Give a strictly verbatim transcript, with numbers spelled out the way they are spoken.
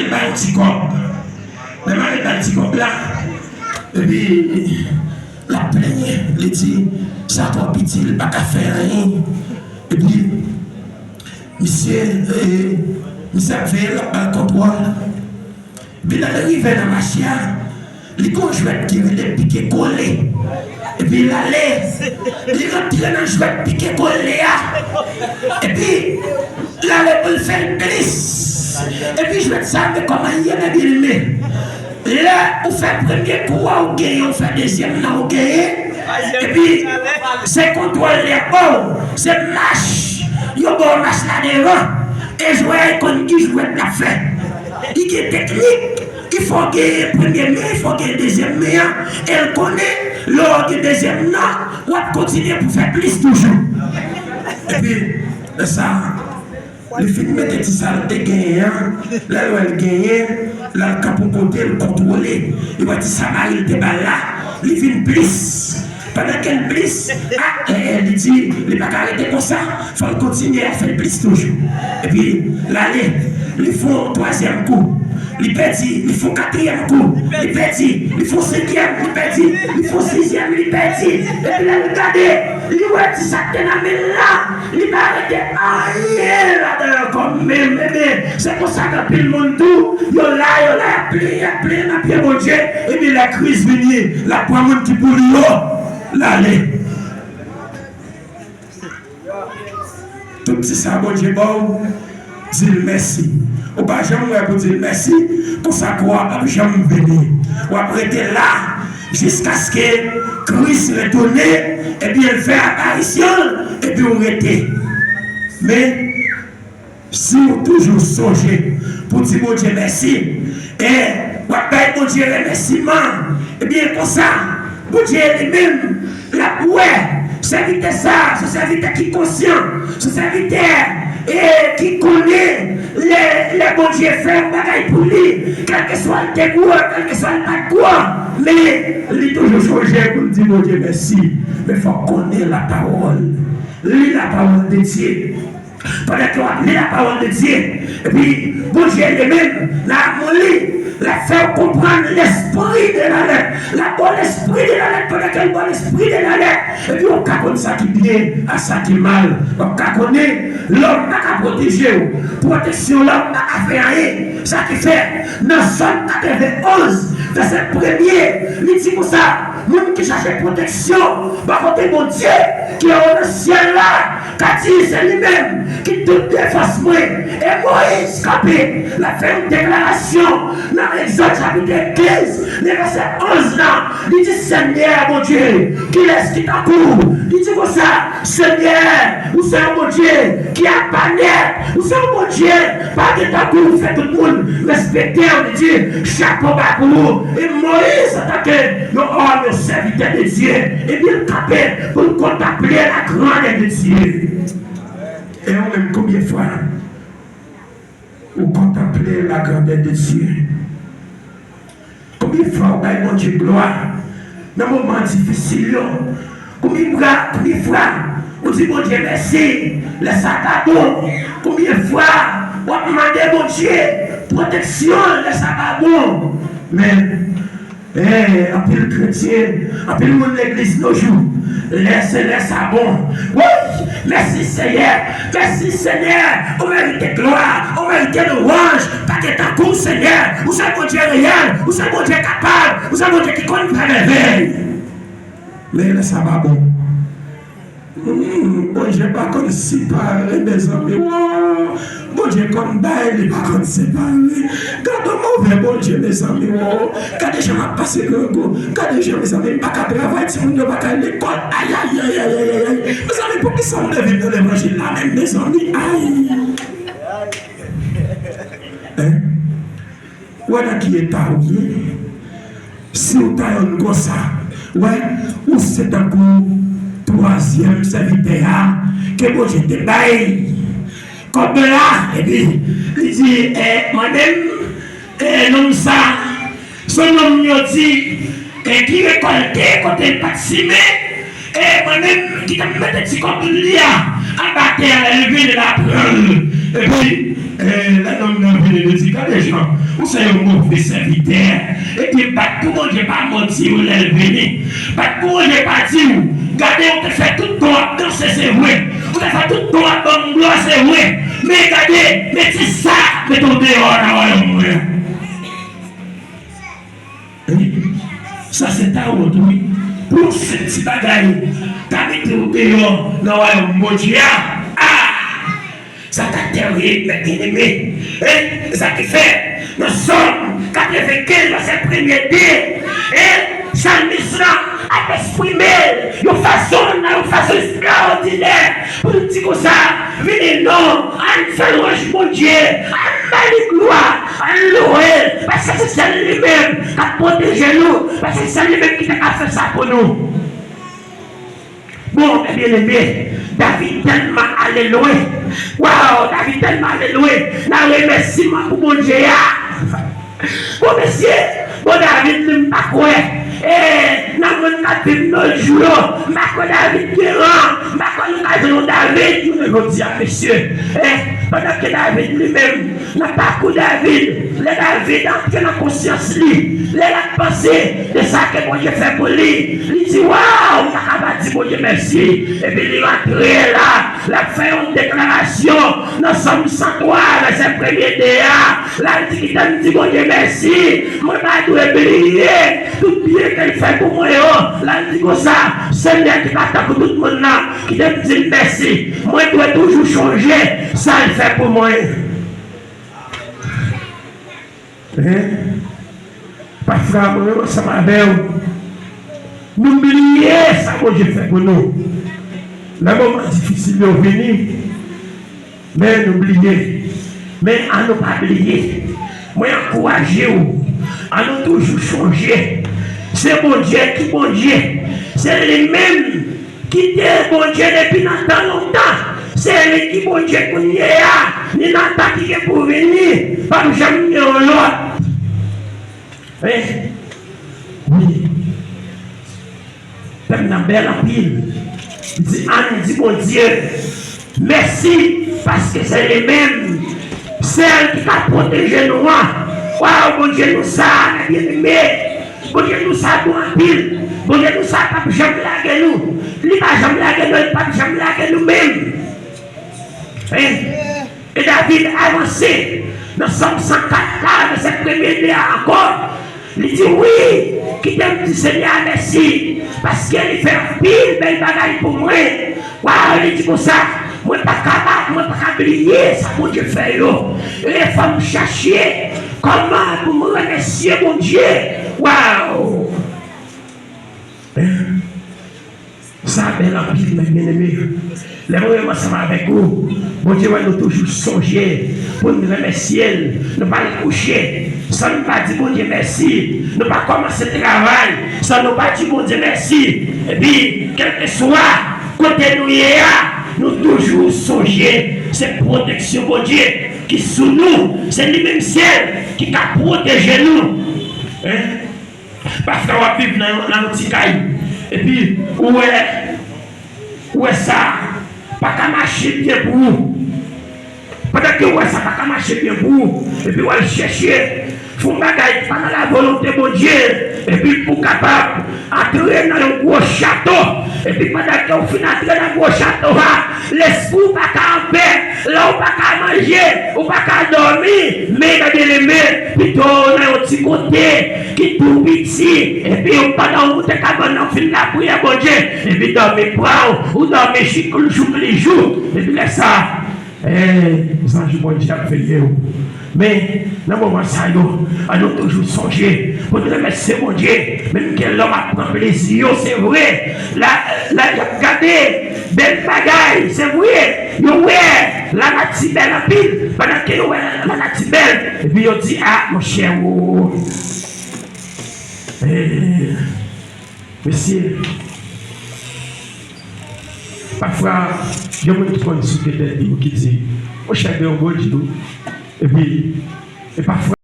Bay yon ti kòb. Lè mari bay ti kòb la, epi l ap plenyen, li di, sa twò piti, li pa ka fè anyen. Epi, misye, eh, misye ap veye l, l ap ba l kontwòl. Epi lè l rive nan mache a, li gon jwèt ki rele pike kole. Epi l ale, li rantre nan jwèt pike kole a. Epi l ale pou l fè l plis. Epi jwèt sa, men kòman l ye, men byen l men. Lè ou fè premye kou a, ou genyen, ou fè dezyèm nan, ou genyen. Epi se kontwòl li ap ba w, se mach, yo ba w mach la devan. E jwè a, li konn ki jwèt l ap fè. Li gen teknik. Li fè w genyen premye men, li fè w genyen dezyèm men an, e l konnen lè w gen dezyèm nan, w ap kontinye pou fè plis toujou. Epi, lè sa, li fin mete ti sa l te genyen an, lè l wè l genyen, l al kanpe yon kote, l kontwole. Li wè ti sa mari l te ba l la, li vin plis. Pandan ke l plis, a, eh, eh, li di, li pa ka rete konsa, fò l kontinye ap fè l plis toujou. Epi, l ale, li fè yon twazyèm kou, li pèdi, li fè yon katriyèm kou, li pèdi, li fè yon senkyèm, li pèdi, li fè yon sizyèm, li pèdi. Epi lè l gade, li wè ti sa k te nan men l la, li pa rete anyen ladan l ankò menm. Ebyen, se konsa gen anpil moun tou, yo la, yo la, y ap plenyen, y ap plenyen nan pye Bondye. Epi lè kriz vini, l ap pran moun ki pou li yo, l ale. Tout ti sa Bondye ba w, di l mèsi. Ou pa janm wè pou di l mèsi, konsa kou a p ap janm vini. W ap rete la jiskaske Kris retounen, epi l fè aparisyon l, epi w rete. Men, si w toujou sonje pou di Bondye mèsi, e w ap bay Bondye remèsiman, ebyen, konsa, Bondye li menm, l ap wè sèvitè sa a, se yon sèvitè ki konsyan, se yon sèvitè, e, ki konnen lè, lè Bondye fè yon bagay pou li, kèlkeswa l te gwo, kèlkeswa l pa t gwo, men li toujou sonje pou l di Bondye mèsi. Men fò w konnen lapawòl. Li lapawòl de Dye. Pandan ke w ap li lapawòl de Dye, epi Bondye li menm, nan amou li, l ap fè w konprann lespri de la lèt. L ap ba w lespri de la lèt, pandan ke l ba w lespri de la lèt, epi w ap ka konn sa ki byen ak sa ki mal. W ap ka konnen lòm pa ka pwoteje w. Pwoteksyon lòm pa ka fè anyen. Sa ki fè, nan Sòm katrevenn onz, vèsè premye, li di konsa, moun ki chache pwoteksyon bò kote Bondye, ki anwo nan syèl la, ka di se li menm ki tout defans mwen. E Moyiz kanpe, l ap fè yon deklarasyon nan Egzòd chapit kenz, nan vèsè onz lan, li di, Senyè Bondye, kilès ki tankou w? Li di konsa, Senyè, ou se yon Bondye ki apa nèt, ou se yon Bondye, pa gen tankou w, ou fè tout moun respekte w, li di, chapo ba pou ou. E Moyiz, antanke yon òm, yon sèvitè de Dye, ebyen, l kanpe pou l kontanple la grandeur de Dieu. E ou menm, konbyen fwa ou kontanple la grandeur de Dieu? Konbyen fwa ou bay Bondye glwa nan moman difisil yo? Konbyen fwa, konbyen fwa ou di Bondye mèsi lè sa pa bon? Konbyen fwa w ap mande Bondye pwoteksyon lè sa pa bon? Men, eh, anpil kretyen, anpil moun legliz nos jours, lè se lè sa bon. Wi, mèsi Senyè, mèsi Senyè, ou merite glwa, ou merite lwanj, pa gen tankou w Senyè, ou se Bondye reyèl, ou se Bondye kapab, ou se Bondye ki konn fè mèvèy. Men lè sa pa bon. Hmm, Bondye pa konn separe, mezanmi, wo. Bondye konn bay, li pa konn separe. Gade yon move Bondye, mezanmi, wo. Gade jan m ap pase grangou. Gade jan, mezanmi, m pa ka travay, timoun yo pa ka al lekòl. Ay, ay, ay. Mezanmi, poukisa m vle viv nan levanjil la menm, mezanmi? Ay. Hein? Wè nan ki eta ou ye. Si w ta yonn konsa, wè, ou se tankou twazyèm sèvitè a ke Bondye te bay kòb la, epi li di, eh, mwen menm, eh, nonm sa, se yon nonm yo di, eh, ki rekòlte kote l pa t simen, e mwen menm ki t ap mete ti kòb li a anba tè a, lè l vini, l a pran l. Epi, Eh, lè nonm nan vini, li di, "Gade jan, ou se yon move sèvitè." Epi bat pou Bondye pa manti w lè l vini. Bat pou Bondye pa di w, "Gade, ou te fè tout tan w ap danse, se vre. Ou te fè tout tan w ap ban m glwa, se vre. Men gade, men ti sa k ap mete w deyò nan wayòm mwen." Wi. Sa se ta wont, wi. Pou yon senp ti bagay, ta mete w deyò nan wayòm Bondye a. Ah! Sa ta tèrib, mè byeneme. Hein? Sa ki fè, nan Sòm katrevenkenz, vèsè premye de, hein, salmis lan ap eksprime l yon fason, nan yon fason ekstraòdinè, pou l di konsa, "Vini non, ann fè lwanj Bondye, ann ba li glwa, ann louwe l, paske se sèl li menm k ap pwoteje nou, paske se sèl li menm ki te ka fè sa pou nou." Bon, mè byeneme, David tèlman ale lwen. Waw, David tèlman ale lwen nan remèsiman pou Bondye a. Bon, mesye, bon, David, li, m pa kwè. E, nan monn k ap viv nos jours yo, m pa kwè David gen ran, m pa kwè nou ka jwenn yon David jounen jodi a, mesye. E, pandan ke David li menm, nan pakou David, lè David antre nan konsyans li, lè l ap panse de sa ke Bondye fè pou li, li di, "Waw, m pa ka pa di Bondye mèsi." Epi li rantre la, l ap fè yon deklarasyon nan Sòm san twa, vèsè premye de a. La, l di, "Kite m di Bondye mèsi, mwen pa dwe bliye tout byen ke l fè pou mwen yo." La, l di konsa, "Senyè ki pa tankou tout moun nan, kite m di l mèsi. Mwen dwe toujou chonje sa l fè pou mwen." Hein? Pafwa, mwen menm ansanm avè w, nou bliye sa Bondye fè pou nou. Lè moman difisil yo vini, men nou bliye. Men ann nou pa bliye. Mwen ankouraje w, ann nou toujou chonje. Se Bondye ki Bondye. Se li menm ki te Bondye depi nan tan lontan. Se li ki Bondye kounye a, ni nan tan ki gen pou vini. P ap janm gen yon lòt. Wi. Wi. Tèm nan bèl anpil. Li di, ann di Bondye mèsi, paske se li menm, sèl ki ka pwoteje nou an. Waw, Bondye nou sa, mè byeneme. Bondye nou sa bon anpil. Bondye nou sa p ap janm lage nou. Li pa janm lage nou, li p ap janm lage nou menm. Hein? E David avanse nan Sòm san kat la, vèsè premye de a ankò. Li di, "Wi, kite m di Senyè a mèsi, paske li fè anpil bèl bagay pou mwen." Waw, li di konsa, "Mwen pa ka pa, mwen pa ka bliye sa Bondye fè yo. E fò m chache kòman pou m remèsye Bondye." Waw! Sa bèl anpil, mè byeneme. Lè mwen menm ansanm avèk ou, Bondye wè nou toujou sonje pou n remèsye l. Nou pa al kouche san n pa di Bondye mèsi. Nou pa kòmanse travay san nou pa di Bondye mèsi. Epi, kèlkeswa kote nou ye a, nou toujou sonje se pwoteksyon Bondye ki sou nou. Se li menm sèl ki ka pwoteje nou. Hein? Pafwa w ap viv nan yon, nan yon ti kay, epi ou wè, ou wè sa pa ka mache byen pou ou. Pandan ke ou wè sa pa ka mache byen pou ou, epi w al chèche fè yon bagay ki pa nan lavolonte Bondye, epi pou w kapab antre nan yon gwo chato, epi pandan ke w fin antre nan gwo chato a, lespri w pa ka anpè, la w pa ka manje, ou pa ka dòmi, men gade renmen pito nan yon ti kote ki tou piti, epi pandan ou te ka ban nan fin lapriyè Bondye, epi dòmi pran w, ou dòmi chik jou li jou, epi lè sa, eh, zanj Bondye ap veye w. Men, nan moman sa yo, ann nou toujou sonje pou n remèsye Bondye, menm ke lòm ap pran plezi yo, se vre, la, la, y ap gade bèl bagay, se vre, yo wè lanati bèl anpil, pandan ke yo wè lanati bèl, epi yo di, a, monchè, o, eh, mesye, pafwa, gen moun ki konn souke tèt yo, ki di, monchè, gen yon Bondye, wi. Epi, e pafwa,